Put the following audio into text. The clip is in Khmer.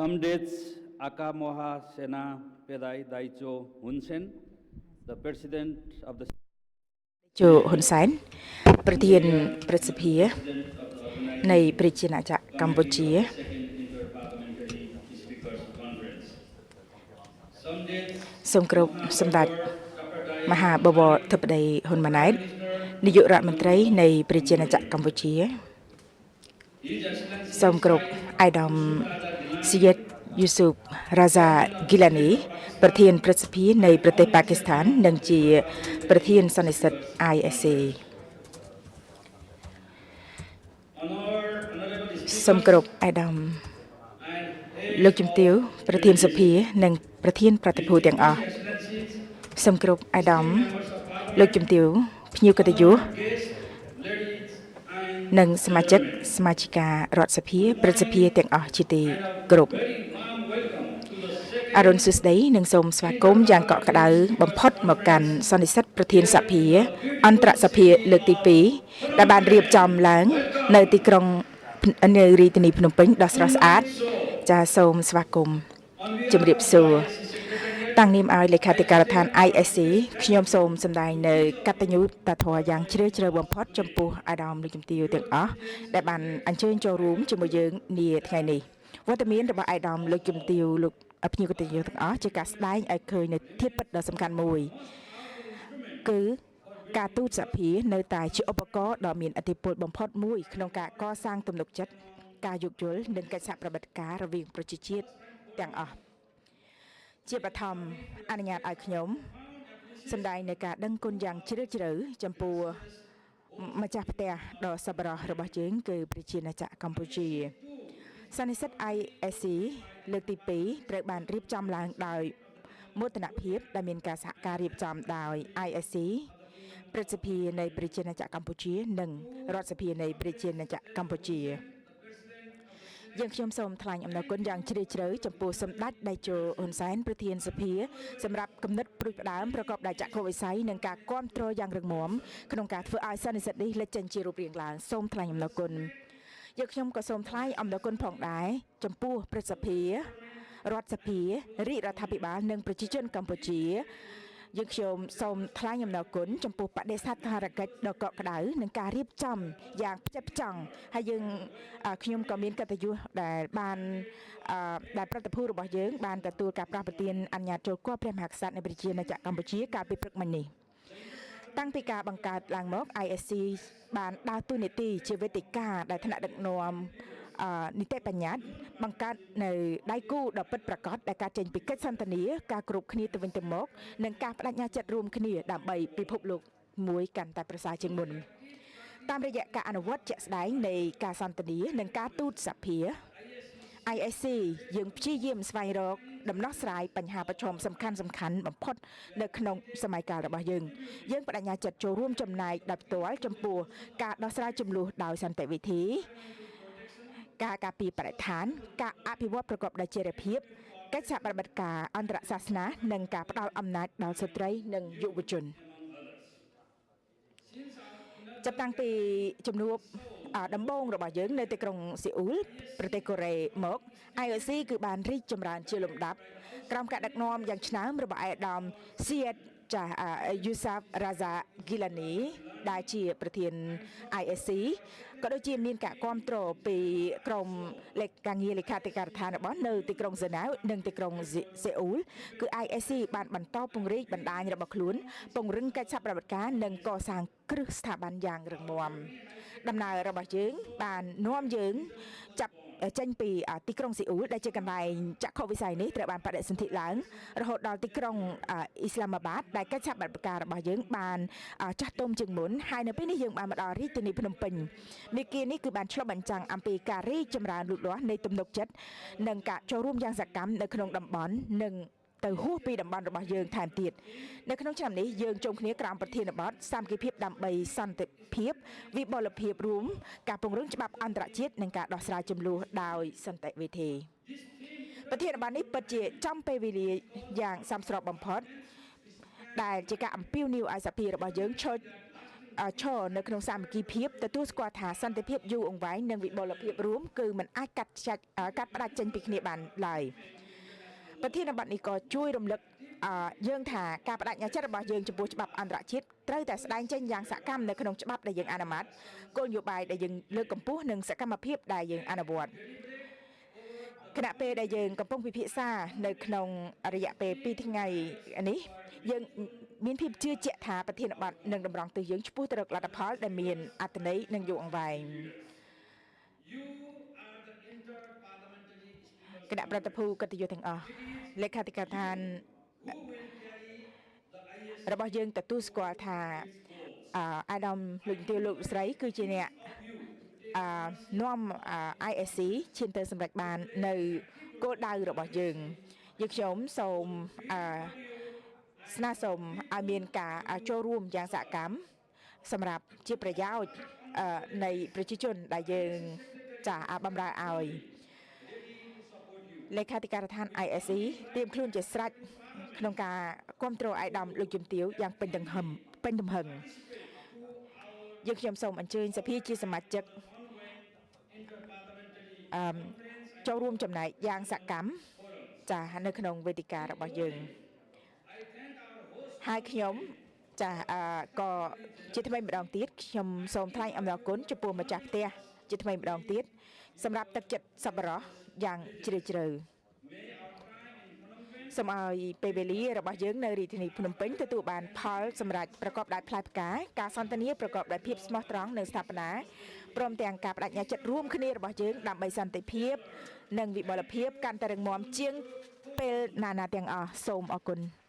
Samdech Akka Moha Sena Pedai Daicho Hun Sen, the President of the ជហ៊ុនសែនប្រធានព្រឹទ្ធសភានៃប្រជាណាចក្រកម្ពុជា Second Interparliamentary Speakers Conference. Samdech សូមគោរពសម្ដេចមហាបវរធិបតីហ៊ុនម៉ាណែតនាយករដ្ឋមន្ត្រីនៃប្រជាណាចក្រកម្ពុជា His Excellency សូមគោរពអាយដាមស៊ីយេតយូស៊ូបរ៉ាហ្សាហ្គីឡានីប្រធានព្រឹទ្ធសភានៃប្រទេសប៉ាគីស្ថាន និងជា ប្រធានសន្និសីទ ISC Honor Honorable Speaker សូមគោរពអាយដាម and លោកជំទាវប្រធានសភា និងប្រធានប្រតិភូទាំងអស់ Excellencies, សូមគោរពអាយដាមលោកជំទាវភ្ញៀវកិត្តិយស guests, ladies and និងសមាជិកសមាជិការដ្ឋសភាព្រឹទ្ធសភាទាំងអស់ជាទីគោរព very warm welcome to the second អរុណសួស្តីនិងសូមស្វាគមន៍យ៉ាងកក់ក្ដៅបំផុតមកកាន់សន្និសីទប្រធានសភា អន្តរសភាលើកទី2ដែលបានរៀបចំឡើង នៅទីក្រុងនៅរាជធានីភ្នំពេញដ៏ស្រស់ស្អាត ចាសសូមស្វាគមន៍ជម្រាបសួរ តាំងនាមឲ្យលេខាធិការដ្ឋាន ISC ខ្ញុំសូមសម្ដែងនៅកតញ្ញូតាធម៌យ៉ាងជ្រាលជ្រៅបំផុតចំពោះអាដាមលោកជំទាវទាំងអស់ដែលបានអញ្ជើញចូលរួមជាមួយយើងនាថ្ងៃនេះវត្តមានរបស់អាដាមលោកជំទាវលោកភ្ញៀវកិត្តិយសទាំងអស់ជាការស្ដែងឲ្យឃើញនូវធាតុពិតដ៏សំខាន់មួយ គឺការទូតសភានៅតែជាឧបករណ៍ដ៏មានឥទ្ធិពលបំផុតមួយក្នុងការកសាងទំនុកចិត្តការយោគយល់និងកិច្ចសហប្រតិបត្តិការរវាងប្រជាជាតិទាំងអស់ ជាបឋមអនុញ្ញាតឲ្យខ្ញុំសម្ដែងនៅការដឹងគុណយ៉ាងជ្រាលជ្រៅចំពោះម្ចាស់ផ្ទះដ៏សប្បុរសរបស់យើងគឺប្រជាណាចក្រកម្ពុជាសន្និសីទ ISC លើកទី2ត្រូវបានរៀបចំឡើងដោយមោទនភាពដែលមានការសហការរៀបចំដោយ ISC ព្រឹទ្ធសភានៃប្រជាណាចក្រកម្ពុជា និងរដ្ឋសភានៃប្រជាណាចក្រកម្ពុជា យើងខ្ញុំសូមថ្លែងអំណរគុណយ៉ាងជ្រាលជ្រៅចំពោះសម្ដេចតេជោហ៊ុនសែនប្រធានសភាសម្រាប់គំនិតព្រួយផ្ដើមប្រកបដោយចក្ខុវិស័យនិងការគាំទ្រយ៉ាងរឹងមាំក្នុងការធ្វើឲ្យសន្និសីទនេះលេចចេញជារូបរាងឡើងសូមថ្លែងអំណរគុណយើងខ្ញុំក៏សូមថ្លែងអំណរគុណផងដែរចំពោះព្រឹទ្ធសភារដ្ឋសភារាជរដ្ឋាភិបាលនិងប្រជាជនកម្ពុជា យើងខ្ញុំសូមថ្លែងអំណរគុណចំពោះបដិសណ្ឋារកិច្ចដ៏កក់ក្ដៅនិងការរៀបចំយ៉ាងផ្ចិតផ្ចង់ហើយយើងខ្ញុំក៏មានកិត្តិយសដែលបានដែលប្រតិភូរបស់យើងបានទទួលការប្រោសប្រទានអនុញ្ញាតចូលគាល់ព្រះមហាក្សត្រនៃប្រជាណាចក្រកម្ពុជាកាលពីព្រឹកមិញនេះតាំងពីការបង្កើតឡើងមក ISC បានដើរតួនាទីជាវេទិកាដែលថ្នាក់ដឹកនាំនីតិបញ្ញត្តិបង្កើតនៅដៃគូដ៏ពិតប្រាកដដែលការចេញពីកិច្ចសន្ទនាការគ្រប់គ្នាទៅវិញទៅមកនិងការបដិញ្ញាចិត្តរួមគ្នាដើម្បីពិភពលោកមួយកាន់តែប្រសើរជាងមុនតាមរយៈការអនុវត្តជាក់ស្ដែងនៃការសន្ទនានិងការទូតសភា ISC យើងព្យាយាមស្វែងរកដំណោះស្រាយបញ្ហាប្រឈមសំខាន់សំខាន់បំផុតនៅក្នុងសម័យកាលរបស់យើងយើងបដិញ្ញាចិត្តចូលរួមចំណែកដោយផ្ទាល់ចំពោះការដោះស្រាយចំនួនដោយសន្តិវិធីការការពារបរិស្ថានការអភិវឌ្ឍប្រកបដោយចីរភាពកិច្ចសហប្រតិបត្តិការអន្តរសាសនានិងការផ្ដល់អំណាចដល់ស្ត្រីនិងយុវជនចាប់តាំងពីជំនួបដំបូងរបស់យើងនៅទីក្រុងសេអ៊ូលប្រទេសកូរ៉េមក IOC គឺបានរីកចម្រើនជាលំដាប់ក្រោមការដឹកនាំយ៉ាងឆ្នើមរបស់ឯកឧត្តមសៀតចាយូសាហ្វរ៉ាហ្សាហ្គីឡានីដែលជាប្រធាន ISC ក៏ដូចជាមានការគាំទ្រពីក្រុមលេខការងារលេខាធិការដ្ឋានរបស់នៅទីក្រុងហ្សឺណែវនិងទីក្រុងសេអ៊ូលគឺ ISC បានបន្តពង្រីកបណ្ដាញរបស់ខ្លួនពង្រឹងកិច្ចសហប្រតិបត្តិការនិងកសាងគ្រឹះស្ថាប័នយ៉ាងរឹងមាំដំណើររបស់យើងបាននាំយើងចាប់ចេញពីទីក្រុងសេអ៊ូលដែលជាកន្លែងចក្ខុវិស័យនេះត្រូវបានបដិសន្ធិឡើងរហូតដល់ទីក្រុងអ៊ីស្លាមាបាតដែលកិច្ចសហប្រតិបត្តិការរបស់យើងបានចាស់ទុំជាងមុនហើយនៅពេលនេះយើងបានមកដល់រាជធានីភ្នំពេញមេគានេះគឺបានឆ្លុះបញ្ចាំងអំពីការរីកចម្រើនលូតលាស់នៃទំនុកចិត្តនិងការចូលរួមយ៉ាងសកម្មនៅក្នុងតំបន់និងទៅហួសពីតំបន់របស់យើងថែមទៀតនៅក្នុងឆ្នាំនេះយើងជុំគ្នាក្រោមប្រធានបទសាមគ្គីភាពដើម្បីសន្តិភាពវិបុលភាពរួមការពង្រឹងច្បាប់អន្តរជាតិនិងការដោះស្រាយចំនួនដោយសន្តិវិធីប្រធានបទនេះពិតជាចំពេលវេលាយ៉ាងសមស្របបំផុតដែលជាការអំពាវនាវឲ្យសភារបស់យើងឈរ ឈរនៅក្នុងសាមគ្គីភាពទទួលស្គាល់ថាសន្តិភាពយូរអង្វែងនិងវិបុលភាពរួមគឺមិនអាចកាត់ចាច់កាត់ផ្តាច់ចេញពីគ្នាបានឡើយប្រធានបទនេះក៏ជួយរំលឹកយើងថាការបដិញ្ញាចិត្តរបស់យើងចំពោះច្បាប់អន្តរជាតិត្រូវតែស្ដែងចេញយ៉ាងសកម្មនៅក្នុងច្បាប់ដែលយើងអនុម័តគោលនយោបាយដែលយើងលើកកម្ពស់និងសកម្មភាពដែលយើងអនុវត្តខណៈពេលដែលយើងកំពុងពិភាក្សានៅក្នុងរយៈពេល2ថ្ងៃនេះយើងមានភាពជឿជាក់ថាប្រធានបទនឹងតម្រង់ទិសយើងឆ្ពោះទៅរកលទ្ធផលដែលមានអត្ថន័យនិងយូរអង្វែង You are the inter-parliamentary speakers គណៈប្រតិភូកិត្តិយសទាំងអស់លេខាធិការដ្ឋាន who will carry the ISC របស់យើងទទួលស្គាល់ថាអអាដាមលោកជំទាវលោកស្រីគឺជាអ្នកអឺនាំ ISC ឈានទៅសម្រេចបាននៅគោលដៅរបស់យើងយើងខ្ញុំសូមអឺស្នើសុំឲ្យមានការចូលរួមយ៉ាងសកម្មសម្រាប់ជាប្រយោជន៍នៃប្រជាជនដែលយើងចាបំរើឲ្យលេខាធិការដ្ឋាន ISC ត្រៀមខ្លួនជាស្រេចក្នុងការគ្រប់គ្រងអាយដាមលោកជំទាវយ៉ាងពេញទំហឹងពេញទំហឹងយើងខ្ញុំសូមអញ្ជើញសភាជាសមាជិកអឺចូលរួមចំណែកយ៉ាងសកម្មចានៅក្នុងវេទិការបស់យើងហើយខ្ញុំចាអឺក៏ជាថ្មីម្ដងទៀតខ្ញុំសូមថ្លែងអំណរគុណចំពោះម្ចាស់ផ្ទះជាថ្មីម្ដងទៀតសម្រាប់ទឹកចិត្តសប្បុរសយ៉ាងជ្រាលជ្រៅសូមឲ្យពេលវេលារបស់យើងនៅរាជធានីភ្នំពេញទទួលបានផលសម្រាប់ប្រកបដោយផ្លែផ្កាការសន្ទនាប្រកបដោយភាពស្មោះត្រង់និងស្ថាបនាព្រមទាំងការបដិញ្ញាចិត្តរួមគ្នារបស់យើងដើម្បីសន្តិភាព និងវិបុលភាពកាន់តែរឹងមាំជាងពេលណាណាទាំងអស់សូមអរគុណ។